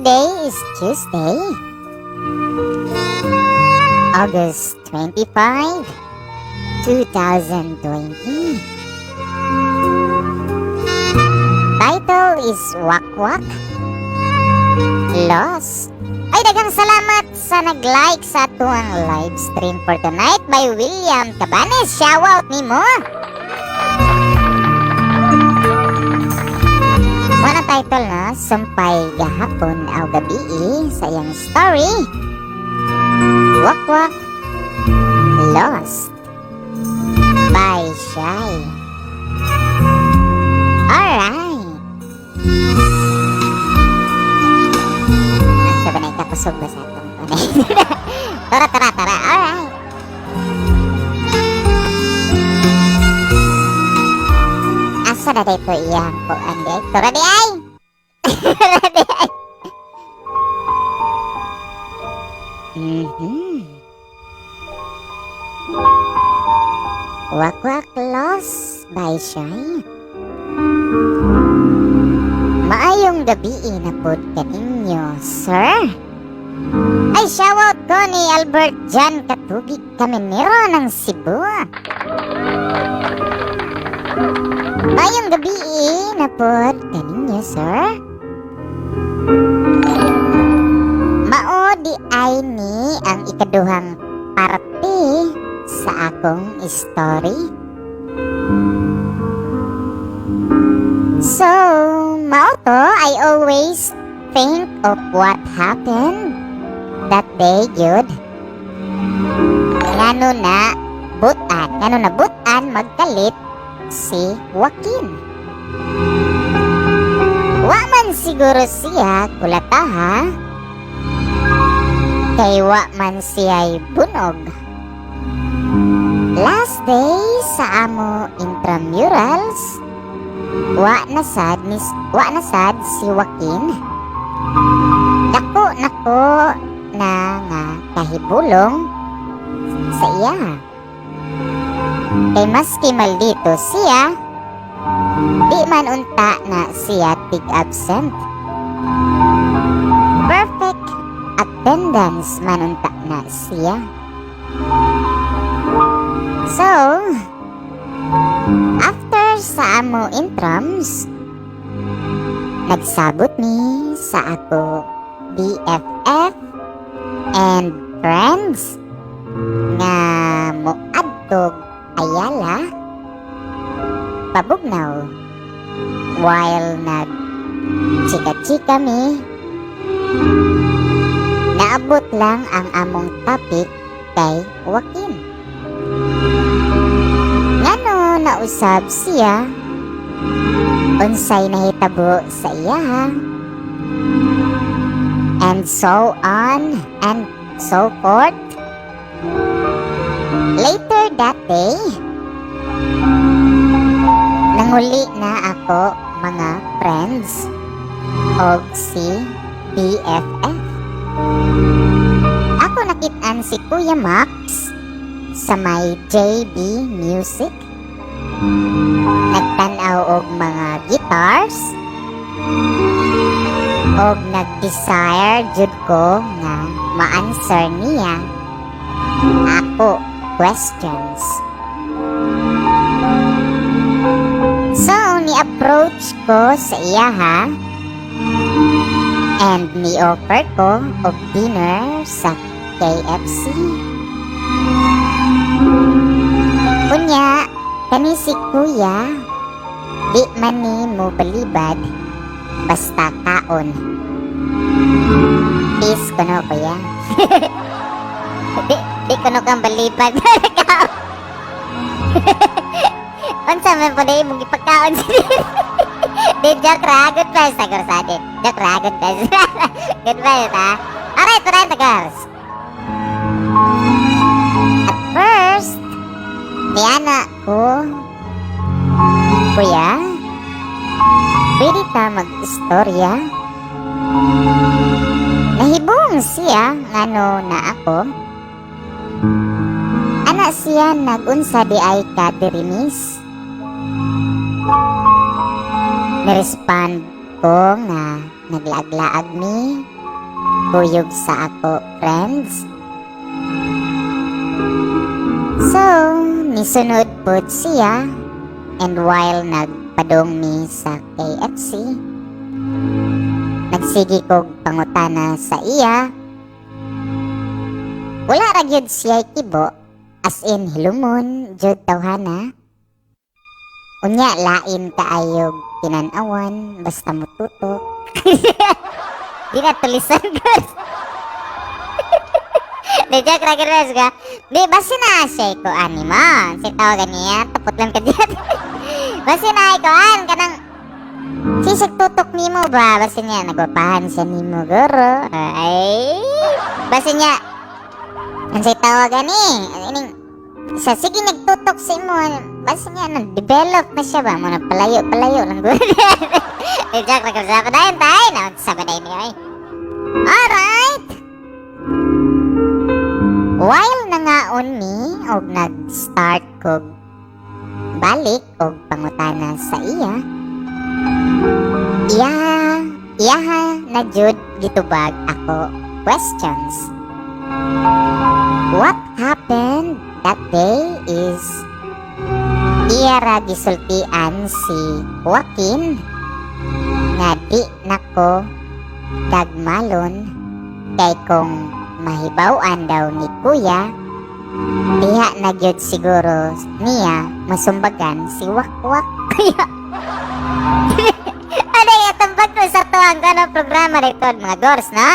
Today is Tuesday, August 25, 2020. Title is Wakwak Lost. Ay, daghang salamat sa nag-like sa atuang live stream for tonight by William Cabanes. Shout out nimo. Wala title na, Sumpay Gahapon aw Gabii, sa iyang story, Wakwak Lost by Shy. Alright. Ang sabi na ikakusog ba sa atong panay? Tara, tara, tara. Alright. Asa na dito iyang kuan di ay? Tara di ay! Tara di ay! Wakwak Lost by Shy. Maayong gabi na pod kaninyo, sir. Ay, shoutout ko ni Albert Jan Katubig Caminero ng Cebu. Maayong gabi na pod kaninyo, sir. Mao di ay ni ang ikaduhang parte sa akong story. So, mao to, I always think of what happened that day, gyud. Ngano na butan magkalit si Joaquin. Wa man siguro siya kulataha, kay wa man siya'y bunog. Last day sa amo intramurals, wa na sad si Joaquin. Dako nako na nga kahibulong sa iya. Kay maski maldito siya, di man unta na siya tig-absent. Perfect attendance man unta na siya. So, after sa amo intrams, nagsabot mi sa ako BFF and friends nga moadtog Ayala pabugnaw. While nag chika-chika mi, naabot lang ang among topic kay Joaquin. Ngano nausab siya, unsay nahitabo sa iya, and so on and so forth. Later that day, nanguli na ako mga friends og si BFF. Ako nakit-an si Kuya Max sa may JB Music. Nagtan-aw og mga guitars og nag-desire jud ko nga ma-answer niya ako questions. So, ni-approach ko sa iya ha, and ni-offer ko og dinner sa KFC. Unya, kani si Kuya, di man ni mo balibad, basta kaon. Peace kuno, kuya. Di kuno kang balibad. Kaon. Unsa man po na imong ipagkaon sa Di joke ra, good vibes ta girls, ha? Di joke ra, good vibes. Good vibes ha. Alright, alright girls. At first, niana ko, "Kuya, pwede ta mag-istorya?" Nahibong siya ngano na ako. Ana siya, "Nagunsa di ay ka diri, miss?" Nirespond ko nga naglaag-laag mi. kuyog sa ako friends. So, nisunod pod siya and while nagpadong mi sa KFC, nagsige kog pangutana sa iya. Wala ra gyud siya kibo, as in hilumon jud tawhana. Unya lain kaayog tinan-awan basta mututok. Di na tulisan, girls. Di joke ra, girls ka. Di basta na siya ko ani mo. Si tawagan niya, tapot lang ka diyan. Basta na ko an kanang sisig tutok nimo ba, basta niya nagwapahan siya nimo guro. Ay, basta niya ang say tawagan ni ining sa sige nagtutok sa imo, basta niya nag-develop na siya ba mo na palayo palayo lang gud. Eh, joke ra sa padayon tay na sa baday niya ay. Alright. While nangaon mi og nag-start kog balik og pangutana sa iya, iya iyaha na jud gitubag ako questions. What happened that day is iya ra gisultian si Joaquin nga di nako gagmalon kay kung mahibaw-an daw ni Kuya, diha na gyud siguro niya masumbagan si Wakwak. Kuya, ano yung tambag ko sa tuwang ano programa dito mga gors, no?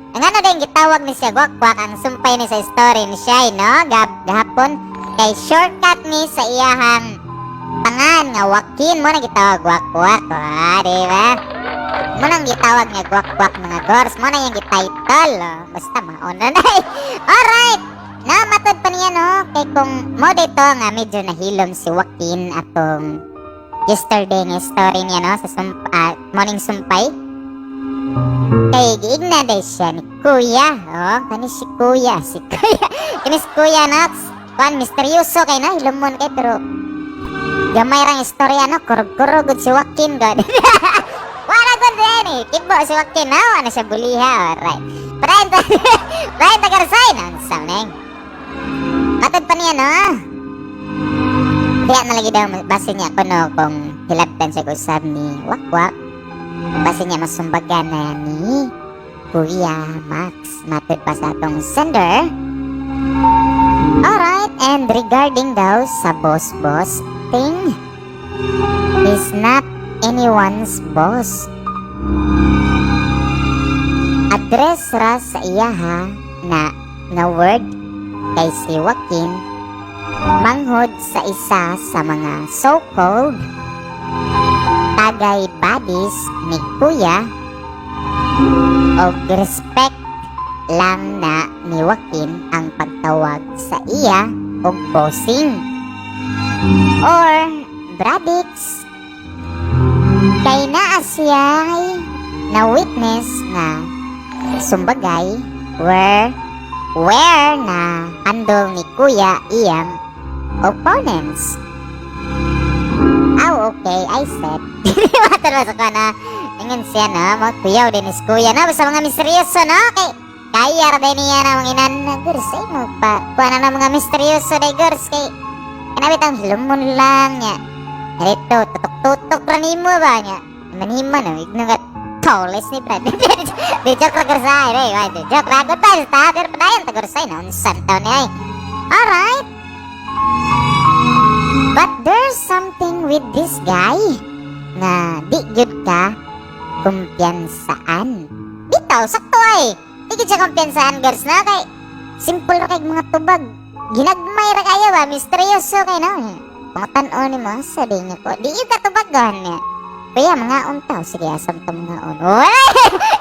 Ang ano din gitawag ni siya Wakwak, ang sumpay ni sa story ni siya, no? Gab gahapon kay shortcut ni sa iyahang pangan nga Joaquin mo na gitawag Wakwak, ah, di ba? Mo nang gitawag nga Wakwak mga gors, mo na yung gititle. Oh. Basta mauna na. Alright. Na matod pa niya, no, kay kung mo dito nga medyo nahilom si Joaquin atong yesterday nga story niya, no, sa morning sumpay. Kay giigna day siya ni Kuya. Oh, kani si Kuya, si Kuya. Kani si Kuya Nox. Kuan misteryoso kay no, hilomon kay pero gamay rang istorya, no, kurog-kurog gud si Joaquin god. Wala gud din eh. Kibo si Joaquin, no, ano siya buliha. Alright. Brian, Brian Tagarsay, no, sa neng. Matod pa niya, no. Diya na lagi daw base niya kuno kung hilabtan siya usab ni Wakwak. Base niya masumbagan na ni Kuya Max. Matod pa sa atong sender. Alright, and regarding daw sa boss-boss thing, he's not anyone's boss. Address ra sa iyaha na nga word kay si Joaquin manghod sa isa sa mga so-called tagay buddies ni Kuya og respect lang na ni Joaquin ang pagtawag sa iya og bossing or Bradix kay naa siya'y na witness nga sumbagay where na handle ni Kuya iyang opponents. Oh, okay, I said. Matalo sa ko na. Ingon siya na, mga kuyaw din is kuya na. Basta mga misteryoso, no? Kay, kaya ra din niya na mga inan na, girls, ay mo pa. Kuha na ng mga misteryoso day, girls. Kay, kanabit ang hilumon lang niya. Dito, tutok-tutok ra nimo ba niya? Manima na, igno ka, tallest ni Brad. Di joke ra gursay, eh. Di joke ra, goodbye sa pero padayon ta gursay na, unsan taon niya ay. Alright. But there's something with this guy na di gyud ka kumpiyansaan. Bitaw, sakto ay. Di gyud siya kumpiyansaan, girls, na kay simple ra kay mga tubag. Ginagmay ra kayo ba, misteryoso kay no. Pangutan-on ni mo sa di nga ko. Di gyud ka tubagon niya. Kuya, mga untaw. Sige, asam ta mga on. Uy!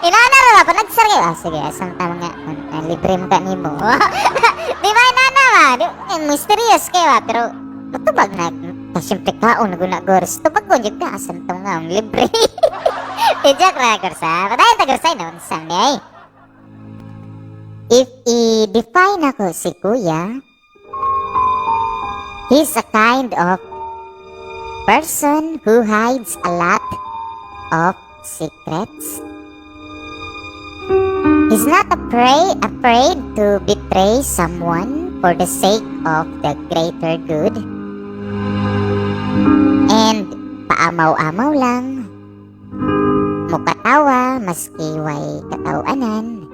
Inana ra ba? Panagsar kayo. Ah, sige, asam ta mga on. Ah, libre mo ka nimo. Di ba inana ba? Di, eh, mysterious kayo ba? Pero, matubag na. Ta, siyempre kaon na guna gors. Tubag ko, jud ka. Asam ta mga on. Libre. Di joke ra, gors ha. Padayon ta gors ay noon. Sam ni ay. If i-define ako si Kuya, he's a kind of person who hides a lot of secrets. He's He's not afraid to betray someone for the sake of the greater good. And paamaw-amaw lang. Mukatawa maski way katawanan.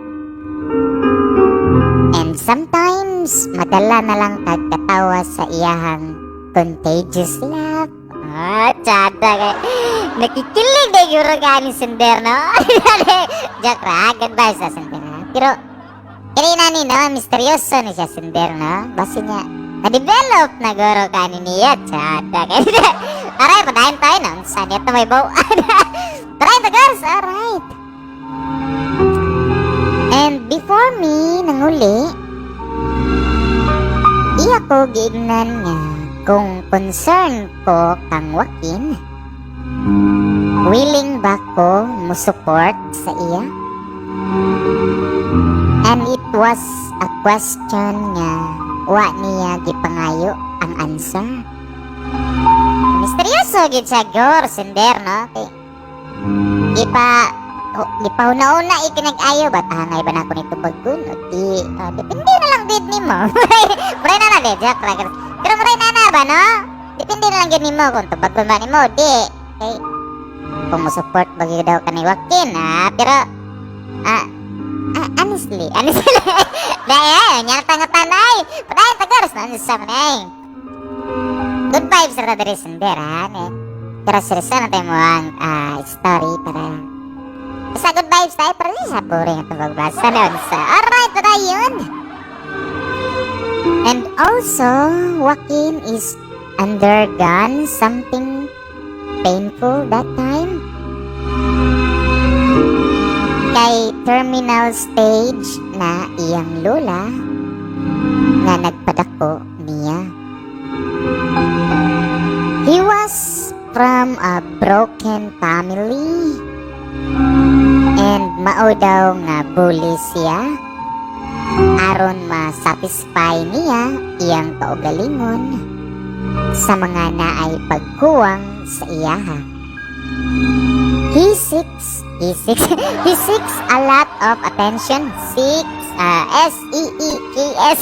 And sometimes, madala na lang kag katawa sa iyahang contagious laugh. Ah, tsada kay. Nakikilig na yuro ka ni Sender, no? Joke ra, goodbye sa Sender, ha? Pero, kini na ni, no? Misteryoso ni siya, Sender, no? Basi niya, na-develop na guro ka ni niya, tsada kay. Aray, padayon tayo, no? Saan ito may bawaan? Try the girls, alright. And before me, nanguli, iya ko giingnan nga kung concern ko kang Joaquin, willing ba ko mo support sa iya? And it was a question nga wa niya gipangayo ang answer. Misteryoso gid siya gor sender, no? Kay gipahuna-una ikinag-ayo ba hangay ba na ako nito bagun o di depende na lang gid nimo. Muray na na di joke ra. Pero muray na na ba, no? Depende na lang gid nimo kung tubagon ba nimo di. Kay kung mo support ba gyud daw kani Joaquin, ah, pero honestly, honestly, dahil nya tanga tanay. Padayon ta girls, na sa man ay. Good vibes ra diri sender, ha. Ne. Pero seryoso na tayo mo ang story para sa good vibes tayo pero di sa boring at magbasa na sa. Alright, padayon. And also, Joaquin is undergone something painful that time. Kay terminal stage na iyang lola nga nagpadako niya. He was from a broken family and mao daw nga bully siya aron ma-satisfy niya iyang kaugalingon sa mga naay pagkuwang sa iyaha. He seeks a lot of attention. Seeks, S-E-E-K-S.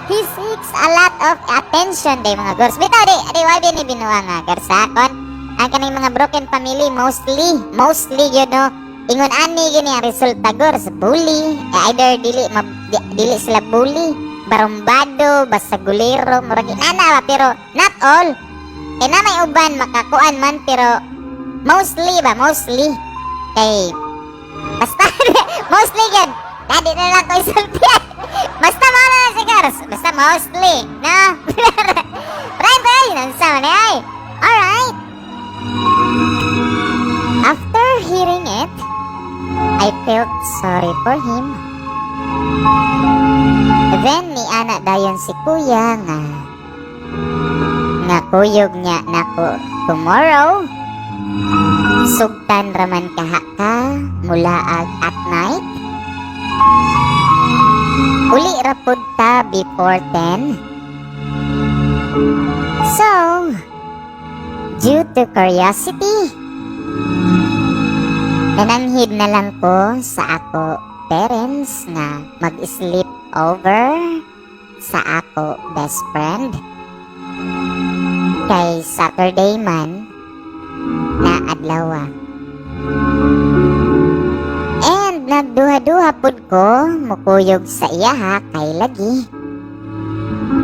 He seeks a lot of attention day mga girls. Bitaw di, di why ni binuha nga girls ha? Kon, ang kaning mga broken family mostly ingon ani gini ang resulta girls, bully. Eh, either dili ma, dili sila bully, barumbado, basagulero, murag inana ba, pero not all. Eh na may uban makakuan man pero mostly ba, mostly. Kay basta mostly gyud. Dadi na lang ko isultian. Basta mo na si girls. Basta mostly, no? Right, right, nansa man ay. Alright. After hearing it, I felt sorry for him. Then ni ana dayon si kuya nga kuyog niya nako tomorrow. Sugtan raman kaha ka mulaag at night. Uli ra pud ta before 10. So, due to curiosity, nananghid na lang ko sa ako parents nga mag-sleep over sa ako best friend. Kay Saturday man na adlaw. And nagduha-duha pud ko mukuyog sa iyaha kay lagi.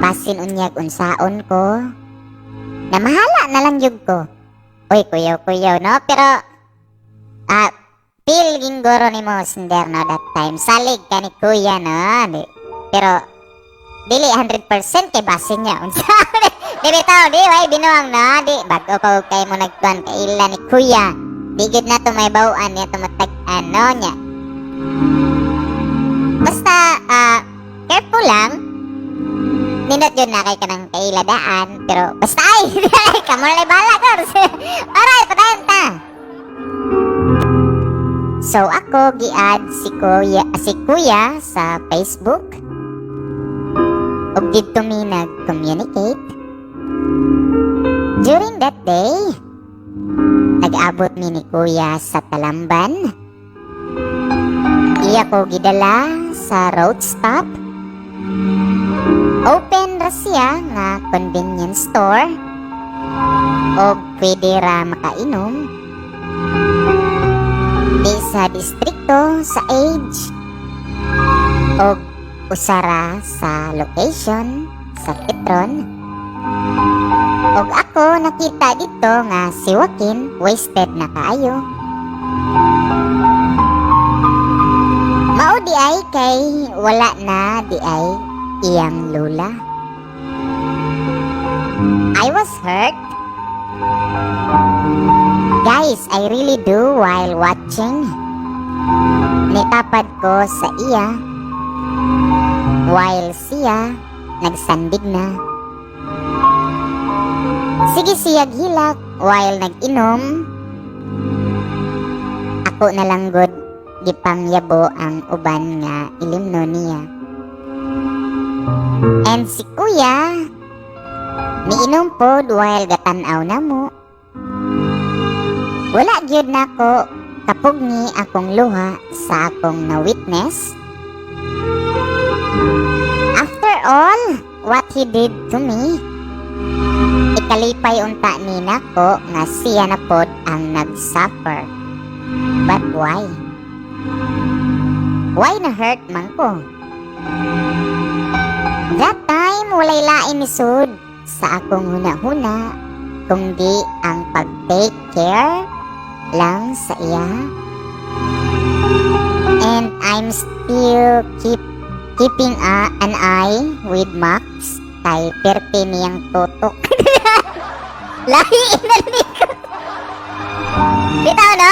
Basin unyag unsaon ko. Namahala na lang yug ko. Uy, kuyaw-kuyaw, no? Pero, feel ginggoro ni mo, Sender, no, that time. Salig ka ni kuya, no? Di, pero, dili 100% kay basin niya. Unsa? Di bitaw, di, way, binuang, no? Di, bago ko kay mo nagkuhan kaila ni kuya. Di gud na to may bawaan niya to matag-an, no, niya. Basta, careful lang. Nindot yun na kay kanang kailadaan, pero basta ay, kamo na bala, girls. Alright, padayon ta. So ako gi-add si kuya sa Facebook. Ug didto mi nag-communicate. During that day, nag-abot mi ni kuya sa Talamban. Iya ko gidala sa road stop. Open ra siya nga convenience store og pwede ra makainom. Di sa distrikto sa age og usa ra sa location sa Petron. Og ako nakita dito nga si Joaquin wasted na kaayo. Mao di ay kay wala na di ay iyang lula. I was hurt. Guys, I really do while watching. Nitapad ko sa iya while siya nagsandig na. Sige siya gilak while nag-inom. Ako na lang gud gipangyabo ang uban nga ilimno niya. And si kuya, niinom pod while gatan-aw na mo. Wala gyud nako kapugni akong luha sa akong na-witness. After all, what he did to me, ikalipay unta ni nako nga siya na pod ang nag-suffer. But why? Why na hurt man ko? That time, walay lain ni sud sa akong huna-huna kundi ang pag-take care lang sa iya. And I'm still keeping an eye with Max kay perti niyang tutok. Lahi na ni ko. Bitaw no,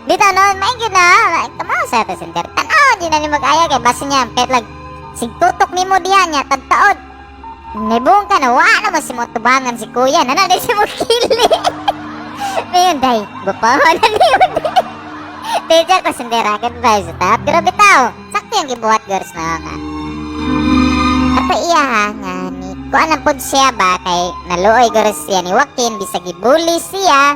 bitaw no, may na. Kamo sa ta center. Tanaw di na ni mag-aya kay basta niya pet lag sig tutok nimo diha niya tagtaod. Nibong ka na, wa naman si mo tubangan si kuya. Nana di si mo kili. Ngayon, day, gupahan na niyo. Teacher ko sendera, goodbye sa top. Pero bitaw, sakto yung gibuhat, girls, na nga. Ato iya ha, nga ni, kuan lang pod siya ba, kay naluoy girls siya ni Joaquin, bisag gibully siya,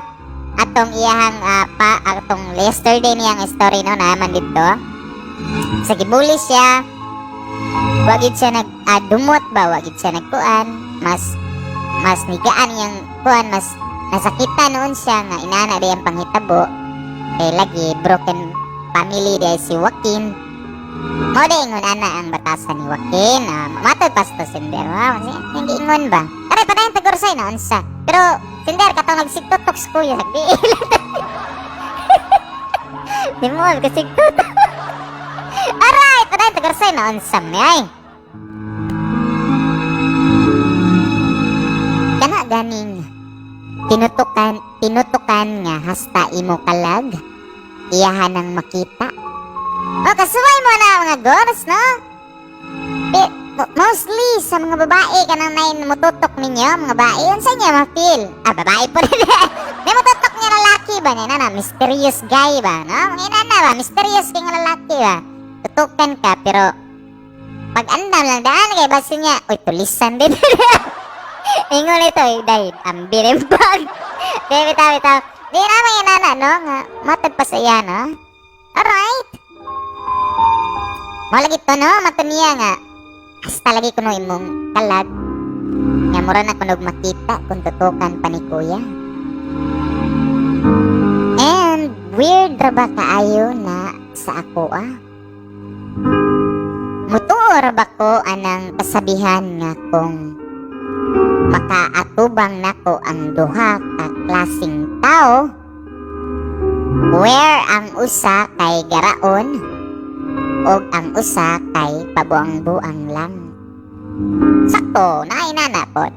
atong iyahang pa, atong yesterday niyang story no, naman dito. Sa gibully siya, wagid siya nag dumot ba, wagid siya nagkuan, mas mas nigaan niyang kuan, mas nasakitan noon siya nga inana di ang panghitabo kay lagi broken family di si Joaquin. Mo di ingon ana ang batasan ni Joaquin. Matod pa sa sender ha, hindi ingon ba. Aray padayon tagursay na unsa. Pero sender katong nagsigtutok sa kuya di. Di mo kasi sigtutok. Aray padayon tagursay na unsa ni ay. Kana ganing tinutukan tinutukan nga hasta imo kalag iyahan ang makita. O kasuway mo na mga girls no. Mostly sa mga babae kanang nay mututok ninyo mga babae unsa niya ma-feel? Ah, babae po rin. May mututok niya lalaki ba niya na mysterious guy ba no? Mga inana ba mysterious kay nga lalaki ba? Tutukan ka pero pag andam lang daan kay basta niya, oy tulisan din. Ingon ito, eh, dahil ang birimbag. Di, bitaw, bitaw. Di naman yan, nana, no? Nga, matag pa sa iya, no? Alright. Mo lagi to, no? Mato niya nga. Hasta lagi kuno imong kalag. Nga mura na kunog makita kung tutukan pa ni kuya. And weird ra ba kaayo na sa ako, ah? Mutuo ra ba ko anang kasabihan nga kung makaatubang nako ang duha ka klaseng tao, where ang usa kay garaon ug ang usa kay pabuang-buang lang? Sakto, nainana pod.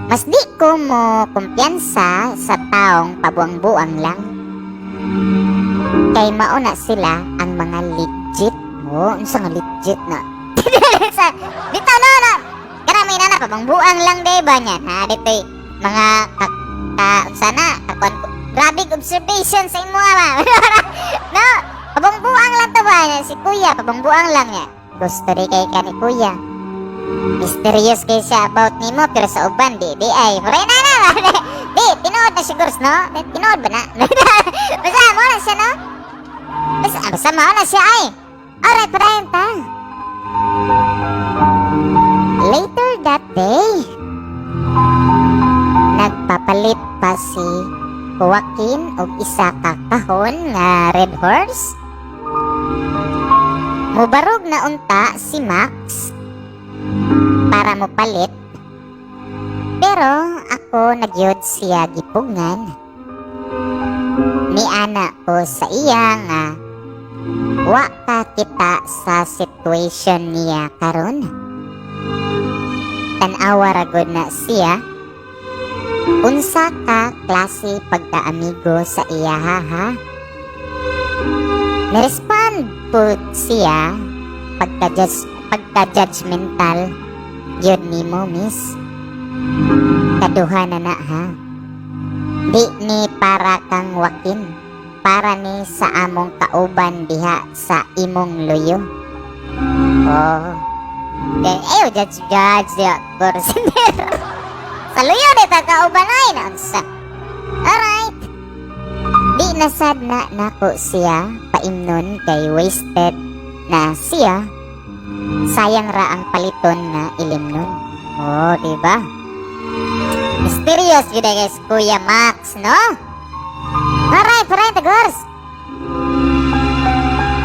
Mas di ko mo kumpiyansa sa taong pabuang-buang lang. Kay mao na sila ang mga legit mo. Unsa nga legit na? Sa, dito no na. Kana may nana pabuang-buang lang di ba niya? Ha dito'y mga ka, ka unsa na kakuan ko. Grabe observation sa imo ba? No, pabuang-buang lang to ba si kuya, pabuang-buang lang niya. Gusto di kay ka ni kuya. Mysterious kay siya about nimo pero sa uban di di ay muray na na. Di tinuod na siguro no? Di, tinuod ba na? Basta mo na siya no? Basta mao na siya ay. Alright, padayon ta. Later that day, nagpapalit pa si Joaquin og isa ka kahon nga Red Horse. Mubarog na unta si Max para mopalit. Pero ako na gyud siya gipugngan. Niana ko sa iya nga wa ka kita sa situation niya karon. Tan-awa ra gud na siya. Unsa ka klase pagkaamigo sa iya, ha? Nirespond po siya, "Pagka-judgmental gyud nimo, miss. Kaduha na na ha. Di ni para kang Joaquin, para ni sa among kauban diha sa imong luyo." Oh. Kay ayo judge judge diha consider. Sa luyo di ta kauban ay na unsa. Alright. Di na sad na nako siya paimnon kay wasted na siya. Sayang ra ang paliton nga ilimnon. Oh, di ba? Mysterious yun eh, guys, Kuya Max, no? Alright, alright, girls.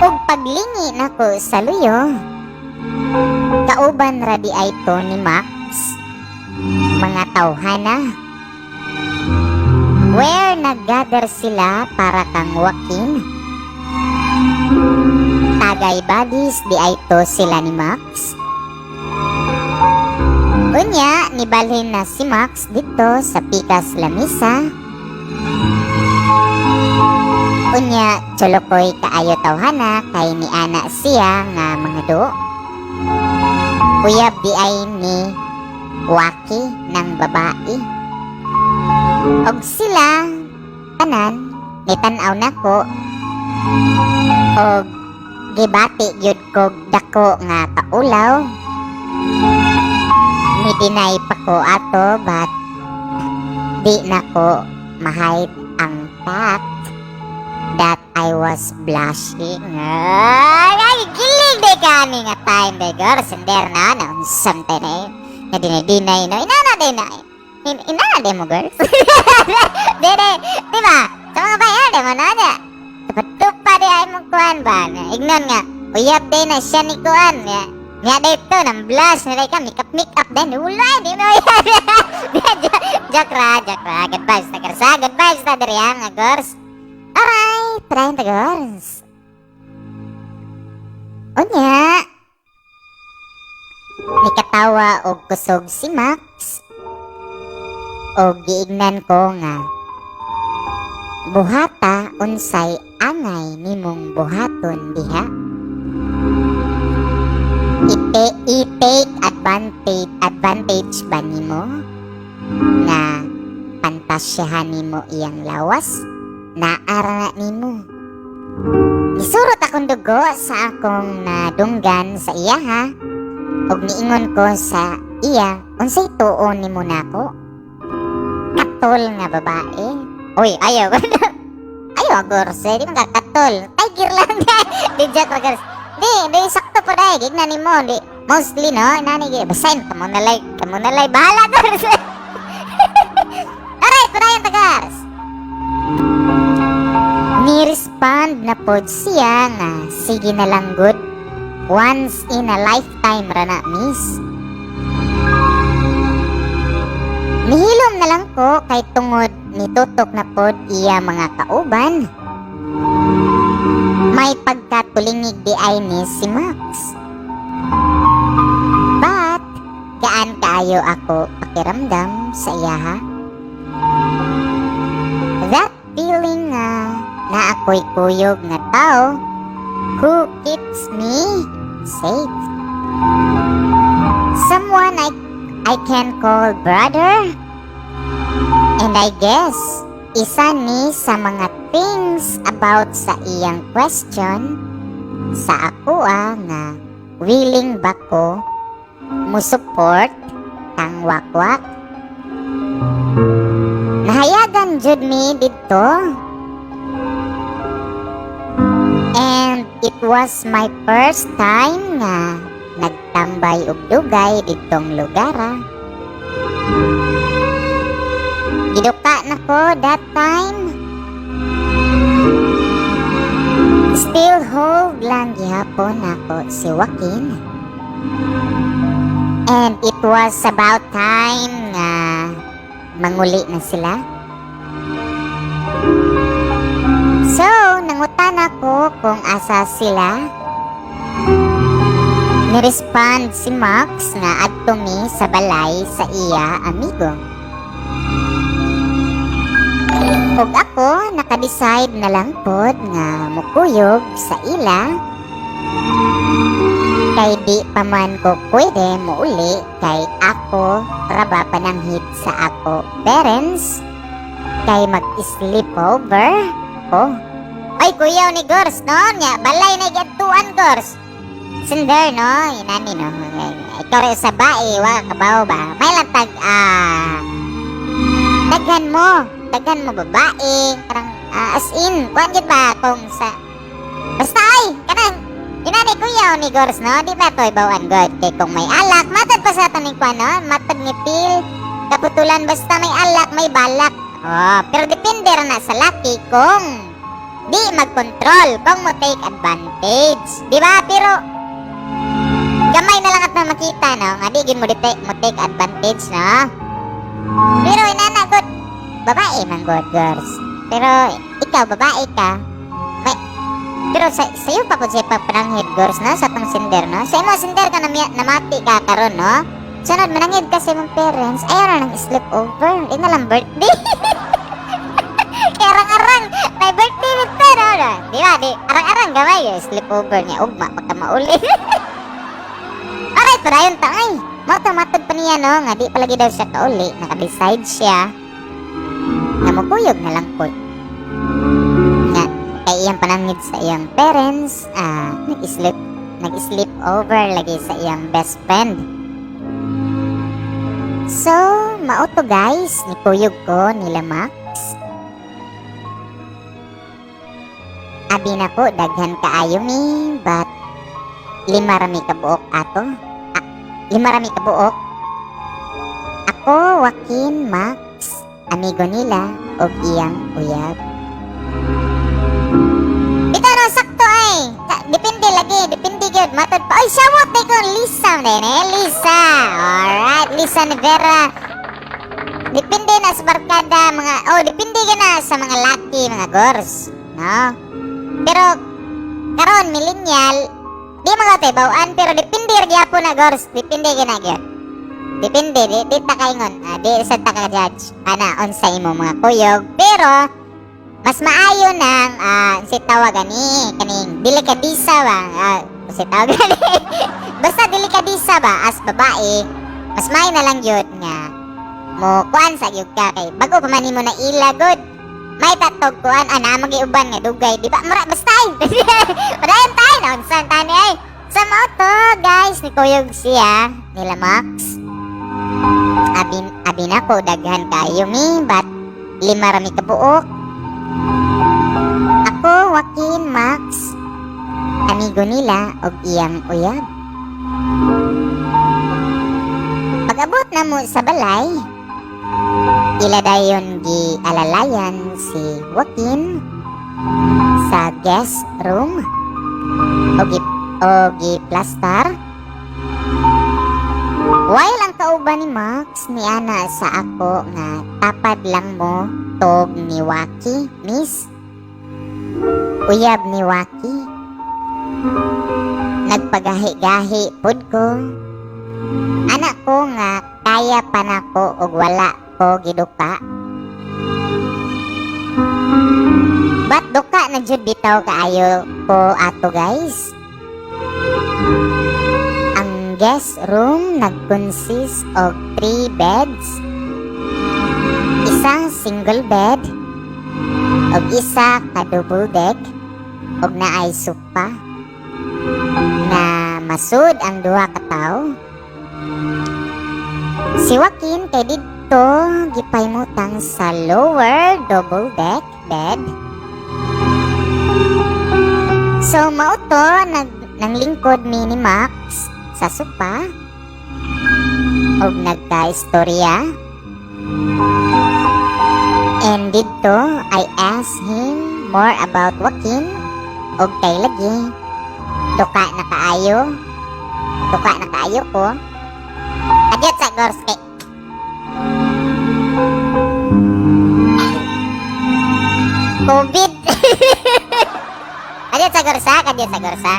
Ug paglingi nako sa luyo, kauban ra di ay to ni Max, mga tawhana. Where nag-gather sila para kang Joaquin. Tagay buddies di ay to sila ni Max. Unya, nibalhin na si Max dito sa pikas lamisa. Unya, chulukoy kaayo tawhana kay ni ana siya nga mga do. Uyab di ay ni Waki ng babae. Og sila, tanan, nitan-aw nako og gibati gyud kog dako nga kaulaw. Ni-deny pa ko ato, but di nako ma-hide ang fact that I was blushing. Ay, ay, gilig di kani nga time, di girl. Sender na, na, unsam tayo na eh. Nga dinay-dinay, no? Inana din na. Inana din mo, girls. Di, di, di ba? Sa mga bayan, di mo na niya. Tupa di ay mong kuan ba? Na, ignon nga, uyab din na siya ni kuan. Nga, nga dito, nang blush na ka, make up, make up din. Ulay, di mo yan. Joke ra, joke ra. Good vibes ta, girls, ha? Good vibes ta, diri, ha, mga girls. Alright, try the girls. Unya, nikatawa og kusog si Max. Og giignan ko nga, "Buhata unsay angay nimong buhaton diha. I-take advantage ba nimo nga pantasyahan nimo iyang lawas? Naara na nimo." Gisurot akong dugo sa akong nadunggan sa iya ha. Og niingon ko sa iya, "Unsay tuon nimo nako? Katol nga babae?" Uy, ayaw. Ayaw, girls. Eh, di man ka katol. Tiger lang. Di joke ra, girls. Di, di, sakto po dahil. Gignan nimo. Di, mostly, no? Nani, basahin. Kamo na lay. Bahala, girls. Alright, padayon ta, girls. Ni-respond na pod siya nga, "Sige na lang good. Once in a lifetime ra na, miss." Nihilom na lang ko kay tungod nitutok na pod iya mga kauban. May pagkatulingig di ay ni si Max. But, gaan kaayo ako pakiramdam sa iya ha. That feeling nga na ako'y kuyog nga tao who keeps me safe. Someone I can call brother. And I guess, isa ni sa mga things about sa iyang question sa ako nga willing ba ko mo support kang Wakwak. Nahayagan jud mi didto. And it was my first time nga nagtambay og dugay ditong lugar, ah. Giduka na ko that time. Still hold lang gihapon nako si Joaquin. And it was about time nga manguli na sila. So, nangutana ko kung asa sila. Nirespond si Max nga adto mi sa balay sa iya amigo. Ug ako naka-decide na lang pod nga mukuyog sa ila kay di pa man ko pwede muuli kay ako ra ba pananghid sa ako parents kay mag-sleepover ko. Ay, kuyaw ni Gors, no? Nya, balay na giadtuan, Gors. Sender, no? Inani, no? Ikaw rin sa bae, wa ka kabaw ba? May lang tag, daghan mo. Daghan mo babae. Karang, as in, kuan gyud ba kung sa, basta ay, kanang, inani kuyaw ni Gors, no? Di ba to ibawan god? Kay kung may alak, matad pa sa ato ni kuan, no? Matad ni Phil. Kaputulan, basta may alak, may balak. Oh, pero depende ra na sa laki kung di magkontrol, kung mo take advantage. Di ba? Pero gamay na lang at na makita, no? Nga di gid mo take advantage, no? Pero inana god, babae man god, girls. Pero ikaw babae ka, may pero sa sayo pa pud siya pagpananghid, girls, no, sa tong sender, no? Sa imo sender ka namati ka karon, no? Sunod mananghid ka sa imong parents, ayaw na nang sleep over, di na lang birthday. Kaya arang-arang, may birthday nito, no? No? Di ba? Di, arang-arang gamay, eh, sleep over niya, ugma, pagka mauli. Alright, padayon ta, ay. Mao to matod pa niya, no? Nga di palagi daw siya kauli, naka-decide siya nga mukuyog na lang po. Nga, kay iyang pananghid sa iyang parents, nag-sleep over lagi sa iyang best friend. So, mao to guys, nikuyog ko nila Max. Abi na ko, daghan kaayo mi, but lima rami kabuok ato. Ah, lima rami kabuok. Ako, Joaquin, Max, amigo nila, og iyang uyab. Bitaw no, sakto ay. Depende lagi, depende gyud. Matod pa. Oy, shawat day ko, Lisa din eh, Lisa. Alright, Lisa Rivera. Depende na sa barkada, mga, oh, depende ka na sa mga laki, mga girls. No? Pero, karon millennial, di mga tayo bawaan, pero depende ra gyapon na, girls. Depende ka na gyud. Depende, di ta kaingon, di sa ta ka judge, ana, unsa imo mga kuyog. Pero, mas maayo nang, si tawag ani, kaning delikadisa ba, si tawag ani. Basta delikadisa ba, as babae, mas maayo na lang yun nga, mo kuan sa gyud ka kay bago pa man nimo na ila good. May tatog kuan ana magiuban nga dugay, di ba? Mura basta ay. Padayon tayo na unsa tani ay. Sa mao to guys, ni kuyog siya nila Max. Abin abi na ko daghan kaayo mi, but lima ra mi kabuok. Ako, Joaquin, Max, amigo nila og iyang uyab. Pag-abot na mo sa balay, ila dayon gi-alalayan si Joaquin sa guest room o gi-plastar. While ang kauban ni Max ni ana sa ako nga tapad lang mo tog ni Waki, miss. Uyab ni Waki. Nagpagahi-gahi pud ko. Anak ko nga kaya pa nako og wala ko giduka. But duka na jud bitaw kaayo ko ato, guys. Ang guest room nag-consist og 3 beds. Isa single bed og isa ka double deck og naay sofa nga masud ang duha ka tawo. Si Joaquin kay didto gipahimutang sa lower double deck bed. So mao to, nanglingkod mi ni Max sa sopa og nagka-istorya. And didto I asked him more about Joaquin og kay lagi duka na kaayo. Duka na kaayo ko. Adyot sa, gors, kay COVID. Adyot sa, gors, ha? Adyot sa, gors, ha?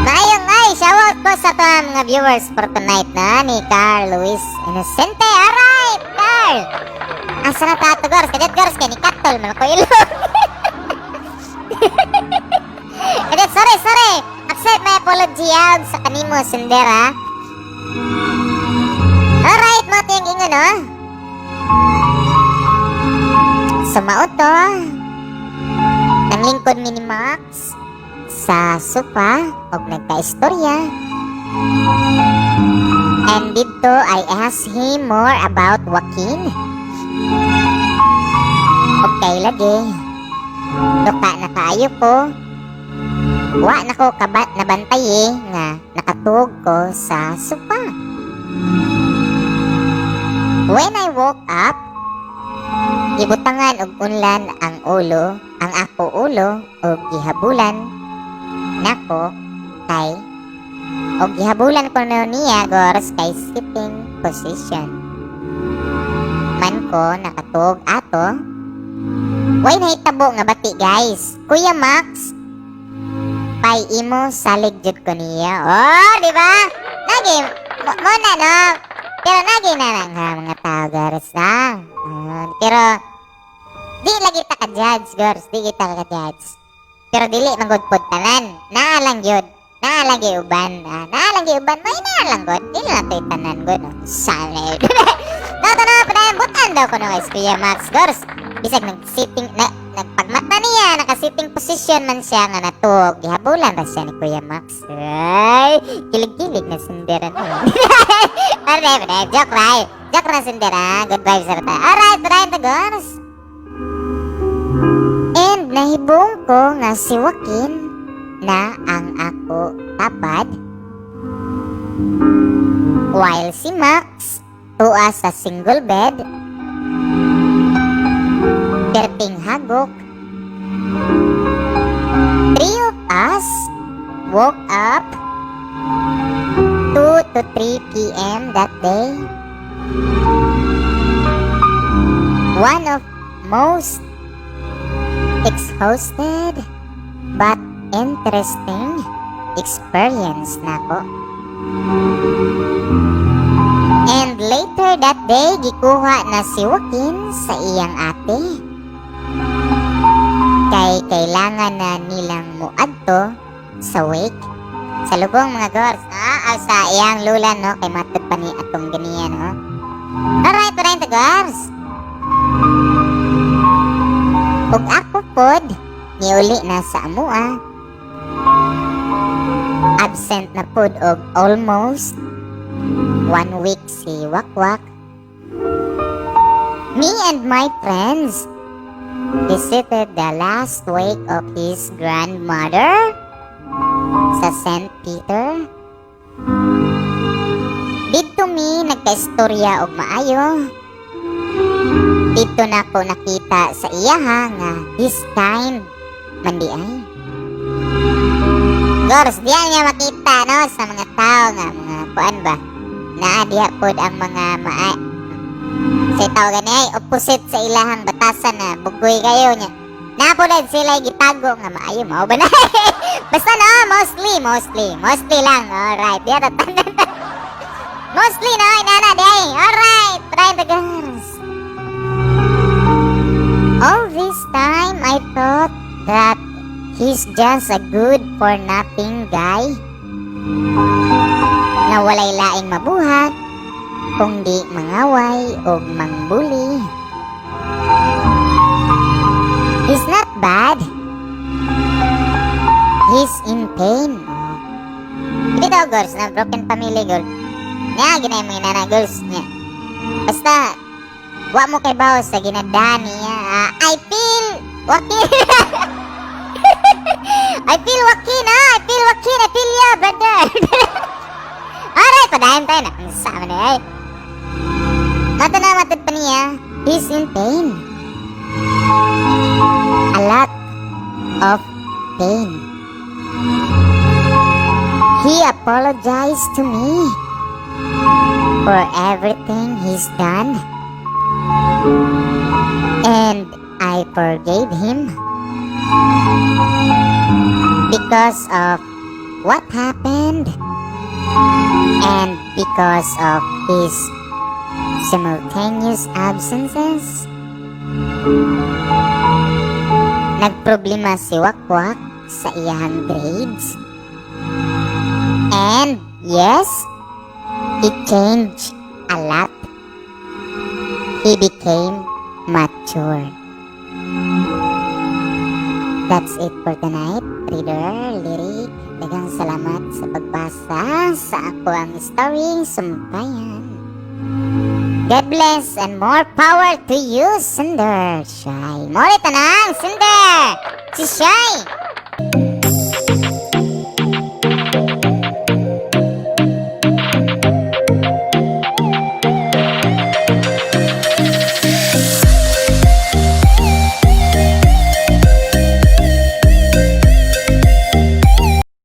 Maayong ay, shout ko sa to mga viewers for tonight na ni Carl Luis Inocente. Alright, Carl! Asa na ta ato, gors? Kadyot, gors, kay ni Katol man ko ilong. Kadyot, sorry, sorry. Accept my apology ah, sa kanimo, sendera. Alright, mao yung ingon, no? So, mao to. Nanglingkod mi ni Max sa sofa og nagka-istorya. And didto I asked him more about Joaquin. Okay lagi. Duka na kaayo ko. Wa na ko kabat nabantay eh, nga nakatuog ko sa sofa. When I woke up, gibutangan og unlan ang ulo, ang ako ulo og gihabulan nako kay og gihabulan ko na niya, gors, kay sitting position man ko nakatuog ato. Way nahitabo nga bati, guys. Kuya Max, pay imo salig jud ko niya. Oh, di ba? Nagi mo na, no? Pero nagi na lang ha, mga tao, girls, ha. Ah, pero di lagi ta ka judge, girls, di kita ka judge. Pero dili man gud pod tanan. Naa lang gyud. Naa lang gyud uban. Ah, naa lang gyud uban. May naa lang gud. Dili na to'y tanan gud. Sale. No, no, no, padayon butan daw ko no guys, Kuya Max, girls. Bisag nag-sitting na nagpagmata niya, naka-sitting position man siya nga natuog. Gihabulan ra siya ni Kuya Max. Ay, kilig-kilig na sundera no. Alright, padayon, joke right. Joke ra sundera. Good vibes ra ta. Alright, padayon ta, girls. And nahibong ko nga si Joaquin na ang ako tapad while si Max tua sa single bed, perting hagok. Three of us woke up 2 to 3 p.m. that day. One of most exhausted but interesting experience nako. And later that day, gikuha na si Joaquin sa iyang ate. Kay kailangan na nilang muadto sa wake. Sa lubong, mga gors, no? Aw, sa iyang lula, no? Kay matod pa ni atong ganiyan, no? Alright, alright, gors. Ug ako pod, niuli na sa amua. Absent na pod og almost one week si Wakwak. Me and my friends visited the last wake of his grandmother sa St. Peter. Didto mi nagkaistorya og maayo. Didto na ko nakita sa iyaha nga he's kind man di ay. Gors, diya niya makita no sa mga tao nga mga kuan ba. Naa diha pod ang mga maa sa tao gani ay opposite sa ilahang batasan na bugoy kayo niya. Naa pod sila gitago nga maayo mao ba na. Basta no, mostly, mostly, mostly lang. Alright, diya ta tanan. Mostly no, inana di ay. Alright, try the girls. All this time I thought that he's just a good for nothing guy na walay laing mabuhat kung di mangaway o mangbuli. He's not bad. He's in pain. Oh. Hindi daw, girls, na broken family, girl. Nga, ginay mga nana, girls niya. Basta, wa mo kay bawo sa ginadani niya. Ah, I feel, wakil. I feel Joaquin, ah! I feel Joaquin! I feel ya, brother! Alright, padayon tayo na. Ang sama na eh. Mata na matod pa niya, he's in pain. A lot of pain. He apologized to me for everything he's done. And I forgave him because of what happened and because of his simultaneous absences. Nagproblema si Wakwak sa iyang grades. And yes, he changed a lot. He became mature. That's it for tonight, reader, lyric. Daghang salamat sa pagbasa sa akoang story, Sumpayan. God bless and more power to you, sender. Shy. Mori tanang, sender. Si Shy.